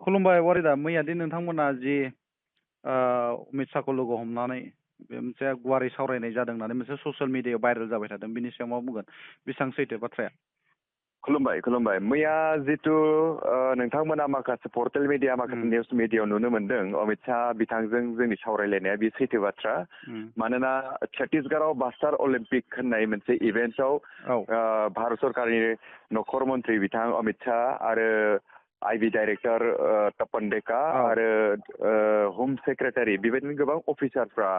खुलुमबाय वारिदा मैयादि नोंथांमोना जि अमित शाहखौ लोगो हमनानै बे मोनसे गुवारै सावरायनाय जादों होननानै मोनसे ससियेल मिडियायाव भाइरेल जाबाय थादों बिनि सायाव मा बुंगोन बेसेबां सैथो बाथ्राया? खुलुमबाय मैया जितु नोंथांमोना माखासे पर्टेल मिडिया माखासे निउस मिडियायाव नुनो मोनदों अमित शाह बिथांजों जोंनि सावरायलायनाया बे सैथो बाथ्रा। मानोना छत्तीसगढ़आव बास्टार अलिम्पिक होननाय मोनसे इभेन्टआव भारत सरकारनि नखर मन्त्रि बिथां अमित शाह आरो आइबि डाइरेक्टर तपन डेका आरो हम सेक्रेटारि बेबायदिनो गोबां अफिसारफ्रा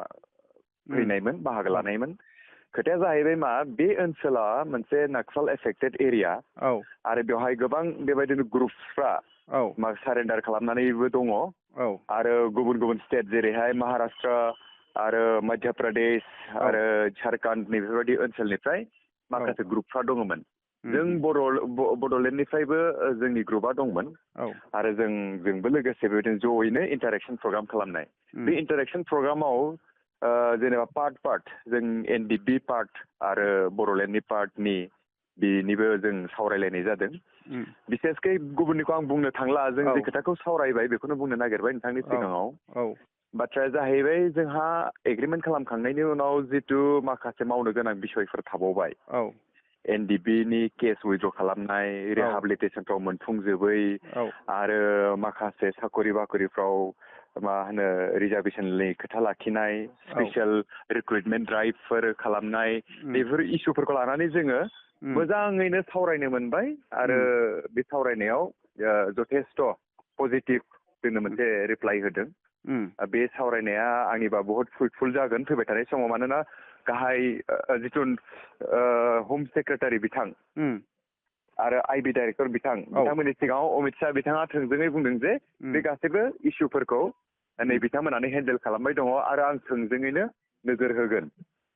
फैनायमोन बाहागो लानायमोन। खोथाया जाहैबाय मा बे ओनसोला मोनसे नाक्साल एफेक्टेड एरिया आरो बेवहाय गोबां बेबायदिनो ग्रुपफ्रा सारेन्डार खालामनानैबो दङ आरो गुबुन गुबुन स्टेट जेरैहाय महाराष्ट्र आरो मध्य प्रदेश आरो झारखन्ड बेफोरबायदि ओनसोलनिफ्राय माखासे ग्रुपफ्रा दङमोन। जों बड'लेण्डनिफ्रायबो जोंनि ग्रुपआ दंमोन आरो जोंबो लोगोसे बेबायदिनो जयैनो इन्टारेक्सन प्रग्राम खालामनाय। बे इन्टारेक्सन प्रग्रामाव जेनेबा पार्ट जों एनडिपि पार्ट आरो बड'लेण्डनि पार्टनि बेनिबो जों सावरायलायनाय जादों। बिसेसकै गुबुननिखौ आं बुंनो थांला, जों जे खोथाखौ सावरायबाय बेखौनो बुंनो नागिरबाय नोंथांनि सिगाङाव। बाथ्राया जाहैबाय जोंहा एग्रिमेन्ट खालामखांनायनि उनाव जितु माखासे मावनो गोनां बिसयफोर थाबावबाय। एनडिपिनि केस उइद्र' खालामनाय, रिहाबिलिटेसनफ्राव मोनफुंजोबै आरो माखासे साखरि बाखरिफ्राव मा होनो रिजार्भेसननि खोथा लाखिनाय, स्पेसियेल रिक्रुइटमेन्ट ड्राइभफोर खालामनाय, बेफोर इस्युफोरखौ लानानै जोङो मोजाङैनो सावरायनो मोनबाय आरो बे सावरायनायाव जथेस्थ' पजिटिभ जोंनो मोनसे रिप्लाइ होदों। बे सावरायनाया आंनिबा बहुत फ्रुइटफुल जागोन फैबाय थानाय समाव। मानोना गाहाय जिथु हम सेक्रेटारि बिथां आरो आइबि डाइरेक्टर बिथांमोननि सिगाङाव अमित शाह बिथाङा थोंजोङै बुंदों जे बे गासैबो इस्युफोरखौ नै बिथांमोनानो हेन्डेल खालामबाय दङ आरो आं थोंजोङैनो नोजोर होगोन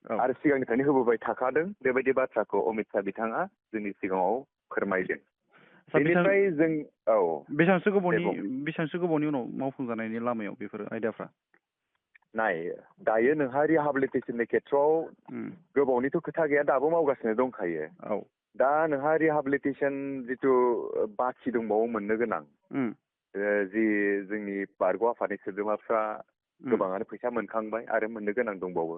आरो सिगांनिफ्रायनो होबोबाय थाखादों। बेबायदि बाथ्राखौ अमित शाह बिथाङा जोंनि सिगाङाव फोरमायदों। बेनिफ्राय जों बेसेबांसो गोबावनि उनाव मावफुंजानायनि लामायाव बेफोर आयदाफ्रा? नाय, दायो नोंहा रिहाबिलिटेसननि खेथ्रआव गोबावनिथ' खोथा गैया, दाबो मावगासिनो दंखायो। दा नोंहा रिहाबिलिटेसन जिथु बाखि दंबावो मोननो गोनां, जि जोंनि बारग' आफादनि सोद्रोमाफ्रा गोबाङानो फैसा मोनखांबाय आरो मोननो गोनां दंबावो।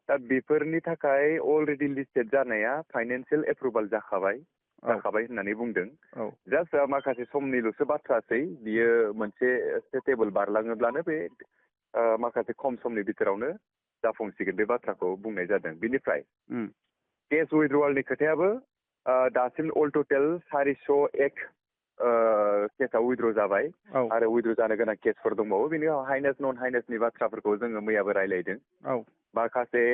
दा बेफोरनि थाखाय अलरेडि लिस्टेड जानाया फाइनेन्सियेल एप्रुभाल जाखाबाय होननानै बुंदों। जास्ट माखासे समनिल'सो बाथ्रासै, बियो मोनसे टेबोल बारलाङोब्लानो बे माखासे खम समनि बिथोरावनो जाफुंसिगोन बे बाथ्राखौ बुंनाय जादों। बिनिफ्राय केस उइड्रवालनि खोथायाबो दासिम अल टटेल 401 केसआ उइड्र जाबाय आरो उइड्र जानो गोनां केसफोर दंबावो। बेनि उनाव हाइनेस नन हाइनेसनि बाथ्राफोरखौ जोङो मैयाबो रायलायदों। माखासे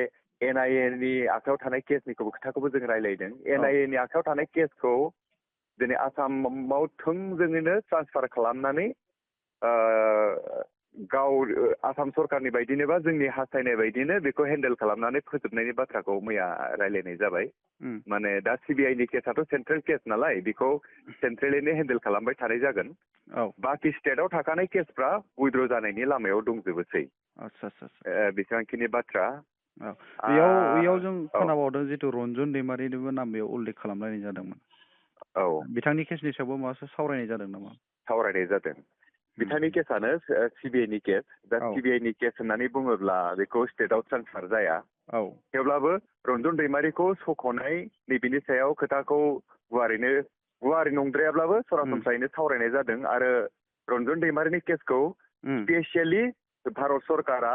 एनआइए नि आखायाव थानाय केसनिखौबो खोथाखौबो जों रायलायदों। एनआइए नि आखायाव थानाय केसखौ दिनै आसामाव थोंजोङैनो ट्रान्सफार खालामनानै गाव आसाम सरकारनि बायदिनोबा जोंनि हास्थायनाय बायदिनो बेखौ हेन्डेल खालामनानै फोजोबनायनि बाथ्राखौ मैया रायलायनाय जाबाय। माने दा सिबिआइनि केसआथ' सेन्ट्रेल केस नालाय, बेखौ सेन्ट्रेलैनो हेन्डेल खालामबाय थानाय जागोन। बाखि स्टेटआव थाखानाय केसफ्रा उइड्र जानायनि लामायाव दंजोबोसै। बेसेबांखिनि बाथ्रा। बेयाव जों खोनाबावदों जितु रन्जन दैमारिनिबो नाम बेयाव उल्लेख खालामलायनाय जादोंमोन। बिथांनि केसनि सायावबो माबासो सावरायनाय जादों नामा? सावरायनाय जादों। बिथांनि केसआनो सिबिआइनि केस। दा सिबिआइनि केस होननानै बुङोब्ला बेखौ स्टेटआव ट्रान्सफार जाया। थेवब्लाबो रन्जन दैमारिखौ सख'नाय नैबेनि सायाव खोथाखौ गुवारै नंद्रायाब्लाबो सरासनस्रायैनो सावरायनाय जादों आरो रन्जन दैमारिनि केसखौ स्पेसियेलि भारत सरकारा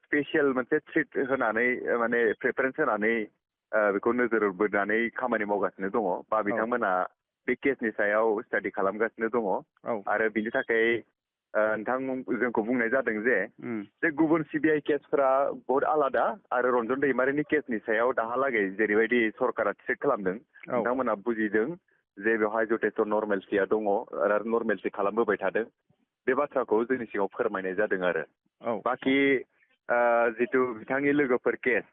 स्पेसियेल मोनसे ट्रिट होनानै माने प्रेफारेन्स होनानै बेखौ नोजोर बोनानै खामानि मावगासिनो दङ बा बिथांमोना बे केसनि सायाव स्टाडि खालामगासिनो दङ आरो बिनि थाखाय नोंथां जोंखौ बुंनाय जादों जे गुबुन सिबिआइ केसफोरा बहुत आलादा आरो रन्जन दैमारिनि केसनि सायाव दाहालागै जेरैबायदि सरकारा ट्रिट खालामदों नोंथांमोना बुजिदों जे बेवहाय जथेस्थ' नर्मेलिटिया दङ आरो नर्मेलिटि खालामबोबाय थादों। बे बाथ्राखौ जोंनि सिगाङाव फोरमायनाय जादों आरो बाखि जितु बिथांनि लोगोफोर केस,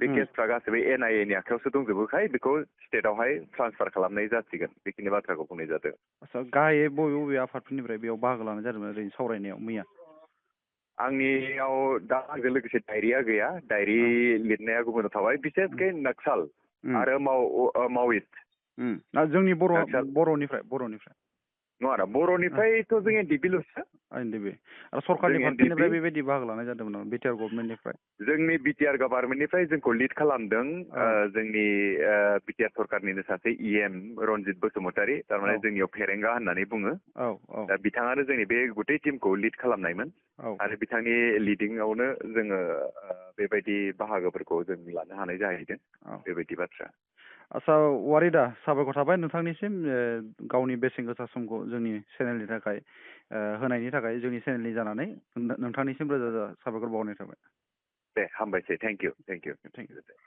बे केसफ्रा गासैबो एनआइए नि आखायावसो दंजोबोखाय बेखौ स्टेटआवहाय ट्रान्सफार खालामनाय जासिगोन। बेखिनि बाथ्राखौ बुंनाय जादों। आदसा, गाहायै बबे आफादफोरनिफ्राय बेयाव बाहागो लानाय जादोंमोन ओरैनो सावरायनायाव मैया? आंनियाव दा आंजों लोगोसे डायरिया गैया, डायरि लिरनाया गुबुनाव थाबाय। बिसेसकै नक्साल आरो मावइस्ट। जोंनि बर'निफ्राय नङा बर'निफ्रायथ' जों एनडिपिल'सो एनडिपि आरो सरकारनि जों फारसेनिफ्राय NDP बेबायदि बाहागो लानाय जादोंमोन नामा बिटिआर गभर्नमेन्टनिफ्राय? जोंनि बिटिआर गभार्नमेन्टनिफ्राय जोंखौ लिड खालामदों जोंनि बिटिआर सरकारनिनो सासे इएम रनजित बसुमतारी थारमाने जोंनियाव फेरेंगा होननानै बुङो। दा बिथाङानो जोंनि बे गुथै टिमखौ लिड खालामनायमोन आरो बिथांनि लिडिंआवनो जोङो बेबायदि बाहागोफोरखौ जों लानो हानाय जाहैदों बेबायदि बाथ्रा। आच्चा वारिदा साबायखर थाबाय नोंथांनिसिम गावनि बेसेन गोसा समखौ जोंनि चेनेलनि थाखाय होनायनि थाखाय जोंनि चेनेलनि जानानै नोंथांनिसिम रोजा रोजा साबायखर बावनाय थाबाय। दे हामबायसै थेंक इउ। Thank you.